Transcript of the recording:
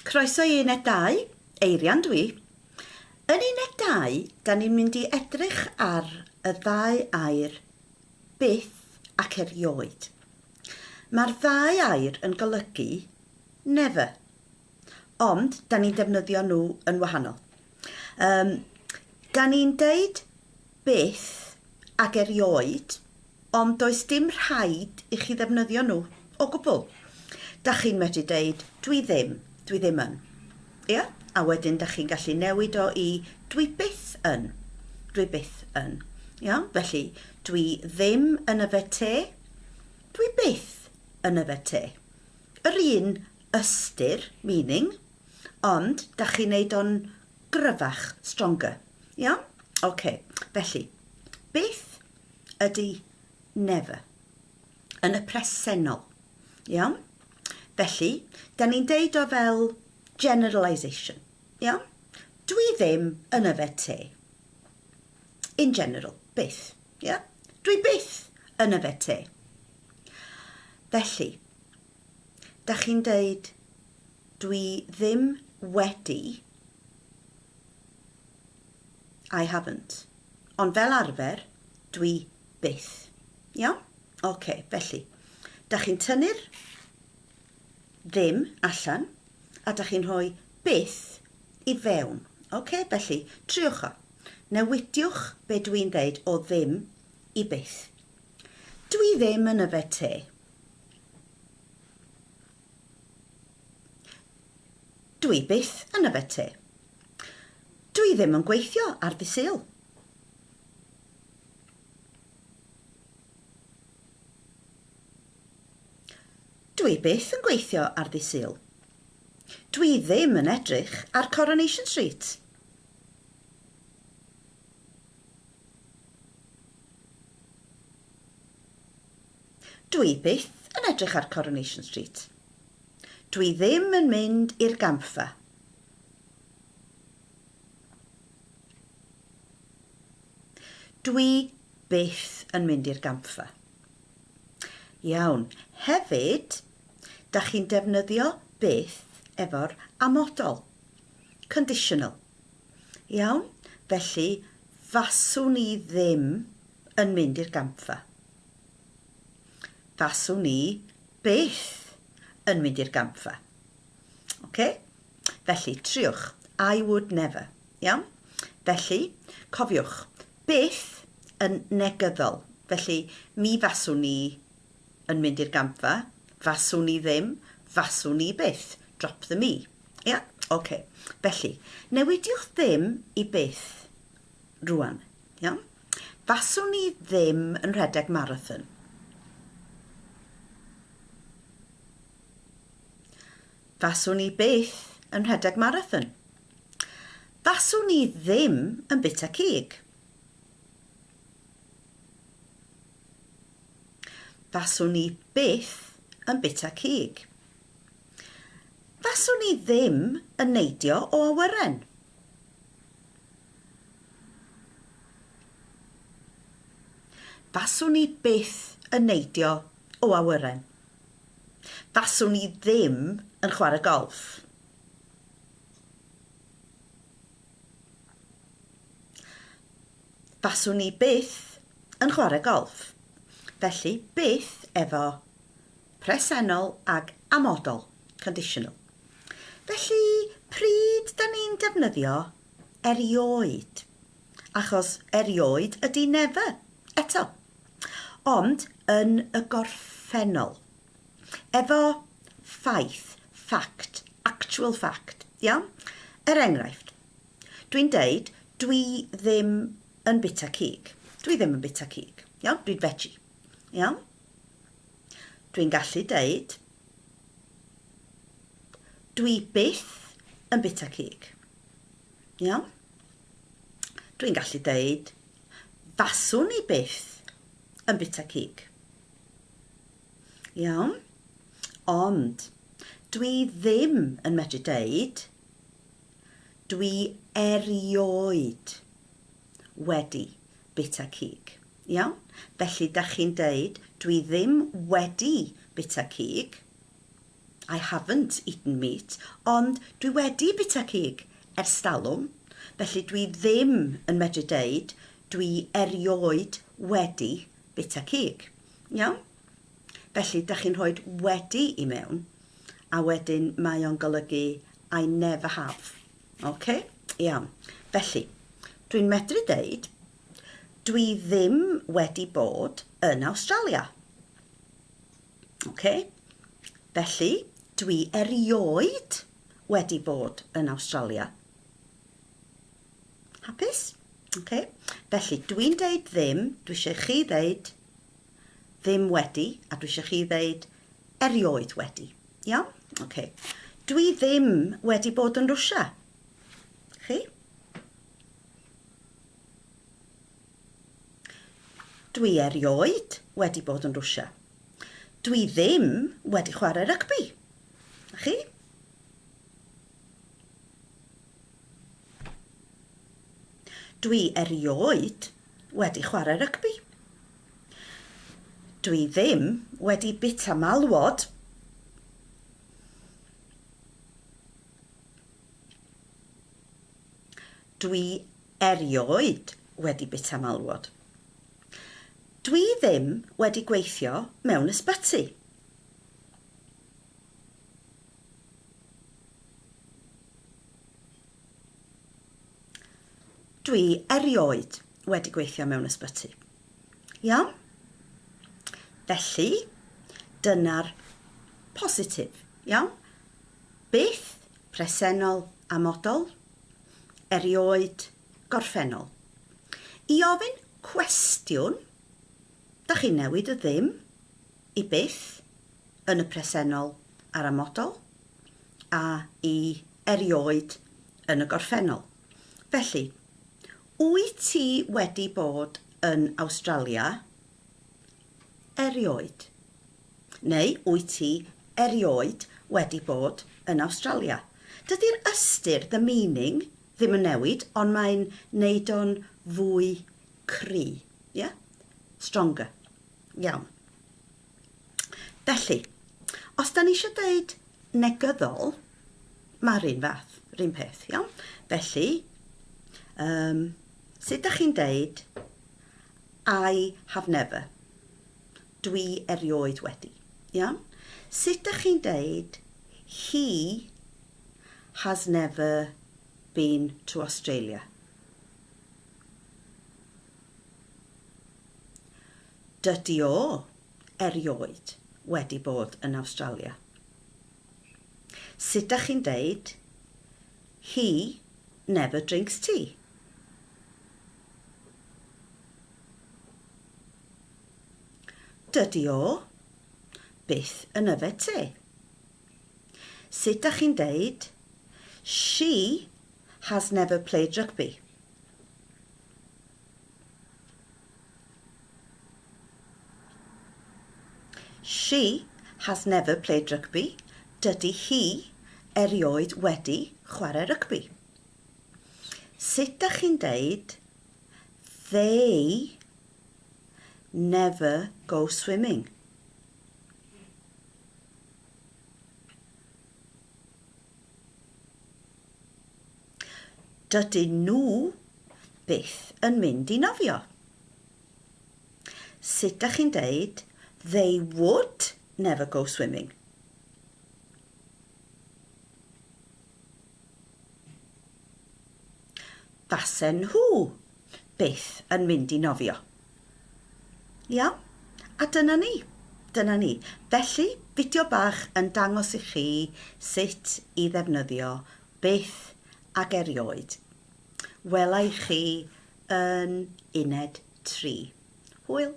Croeso i Uned 2, Eirian dwi. Yn Uned 2, da ni'n mynd i edrych ar y ddau air byth ac erioed. Mae'r ddau air yn golygu never, ond da ni'n defnyddio nhw yn wahanol. Um, da ni'n deud byth ac erioed Ond does dim rhaid i chi ddefnyddio nhw o gwbl. Dach chi'n medru deud 'dwi ddim', 'dwi ddim yn'. Ia? A wedyn dach chi'n gallu newid o i 'dwi byth yn', 'dwi byth yn'. Iawn? Felly, dwi ddim yn yfed te, dwi byth yn yfed te. Yr un ystyr, meaning, ond dach chi'n neud o'n gryfach, stronger. Iawn? Ocê. Felly, byth ydy never. Yn y presennol. Iawn? Felly, da ni'n deud o fel generalisation. Iawn? Dwi ddim yn yfed te. In general, byth. Ia? Dwi byth yn yfed te. Felly, da chi'n deud dwi ddim wedi I haven't. Ond fel arfer, dwi byth. Iawn? Ok, felly, da chi'n tynnu'r ddim allan a da chi'n rhoi byth i fewn. Ok, felly, triwch o. Newidiwch be dwi'n ddeud o ddim i byth. Dwi ddim yn yfed te. Dwi byth yn yfed te. Dwi ddim yn gweithio ar ddy Sul. Dwi byth yn gweithio ar ddy Sul. Dwi ddim yn edrych ar Coronation Street. Dwi byth yn edrych ar Coronation Street. Dwi ddim yn mynd i'r gampfa. Dwi byth yn mynd i'r gampfa. Iawn. Hefyd, da chi'n defnyddio byth efo'r amodol. Conditional. Iawn? Felly, faswn i ddim yn mynd i'r gampfa. Faswn i byth yn mynd i'r gampfa. Oce? Felly, triwch. I would never. Iawn? Felly, cofiwch, byth yn negyddol. Felly, mi faswn i yn mynd i'r gampfa, faswn i ddim, faswn i byth. Drop the me. Ia? Oce. Felly, newidiwch ddim i byth rwan. Iawn? Faswn i ddim yn rhedeg marathon. Faswn i byth yn rhedeg marathon. Faswn i ddim yn bita cig. Faswn i byth yn bita cig. Faswn i ddim yn neidio o awyren. Faswn i byth yn neidio o awyren. Faswn i ddim yn chwarae golff. Faswn i byth yn chwarae golff. Felly, byth efo presennol ag amodol, conditional. Felly, pryd da ni'n defnyddio erioed? Achos erioed ydy never, eto. Ond yn y gorffennol. Efo ffaith, fact, actual fact, iawn? Er enghraifft, dwi'n deud dwi ddim yn bita cig. Dwi ddim yn bita cig, iawn? Dwi'n veggie, iawn? Dwi'n gallu deud dwi byth yn bita cig, iawn? Dwi'n gallu deud Faswn i byth yn bita cig. Iawn? Ond, dwi ddim yn medru deud, dwi erioed wedi bita cig. Iawn? Felly, da chi'n deud, dwi ddim wedi bita cig. I haven't eaten meat, ond dwi wedi bita cig ers talwm, felly dwi ddim yn medru deud dwi erioed wedi bita cig. Iawn? Felly, da chi'n rhoi wedi i mewn, a wedyn mae o'n golygu I never have. Ok? Iawn. Felly, dwi'n medru deud dwi ddim wedi bod yn Awstralia. Ok? Felly, dwi erioed wedi bod yn Awstralia. Hapus? Ok? Felly, dwi'n deud ddim, dwi eisiau chi ddeud ddim wedi, a dwi eisiau chi ddeud erioed wedi. Iawn? Ok. Dwi ddim wedi bod yn Rwsia. Chi? Dwi erioed wedi bod yn Rwsia. Dwi ddim wedi chwarae rygbi. A chi? Dwi erioed wedi chwarae rygbi. Dwi ddim wedi bita malwod. Dwi erioed wedi bita malwod. Dwi ddim wedi gweithio mewn ysbyty. Dwi erioed wedi gweithio mewn ysbyty. Iawn? Felly, dyna'r positif. Iawn? Byth, presennol, amodol, erioed, gorffennol. I ofyn cwestiwn, da chi'n newid y ddim i byth yn y presennol a'r amodol, a i erioed yn y gorffennol. Felly, wyt ti wedi bod yn Awstralia erioed? Neu wyt ti erioed wedi bod yn Awstralia? Dydy'r ystyr, the meaning, ddim yn newid, ond mae'n neud o'n fwy cry. Yeah? Stronger. Iawn. Felly, os da ni eisiau deud negyddol, mae'r un fath, yr un peth, iawn? Felly, um, sut da chi'n deud I have never? Dwi erioed wedi. Iawn? Sut da chi'n deud he has never been to Australia? Dydy o erioed wedi bod yn Awstralia. Sut da chi'n deud he never drinks tea? Dydy o byth yn yfed te. Sut dach chi'n deud She has never played rugby? She has never played rugby. Dydy hi erioed wedi chwarae rygbi. Sut dach chi'n deud They never go swimming? Dydyn nhw byth yn mynd i nofio. Sut dach chi'n deud they would never go swimming? Fasen nhw byth yn mynd i nofio. Iawn? A dyna ni. Dyna ni. Felly, fideo bach yn dangos i chi sut i ddefnyddio byth ag erioed. Wela i chi yn uned 3. Hwyl!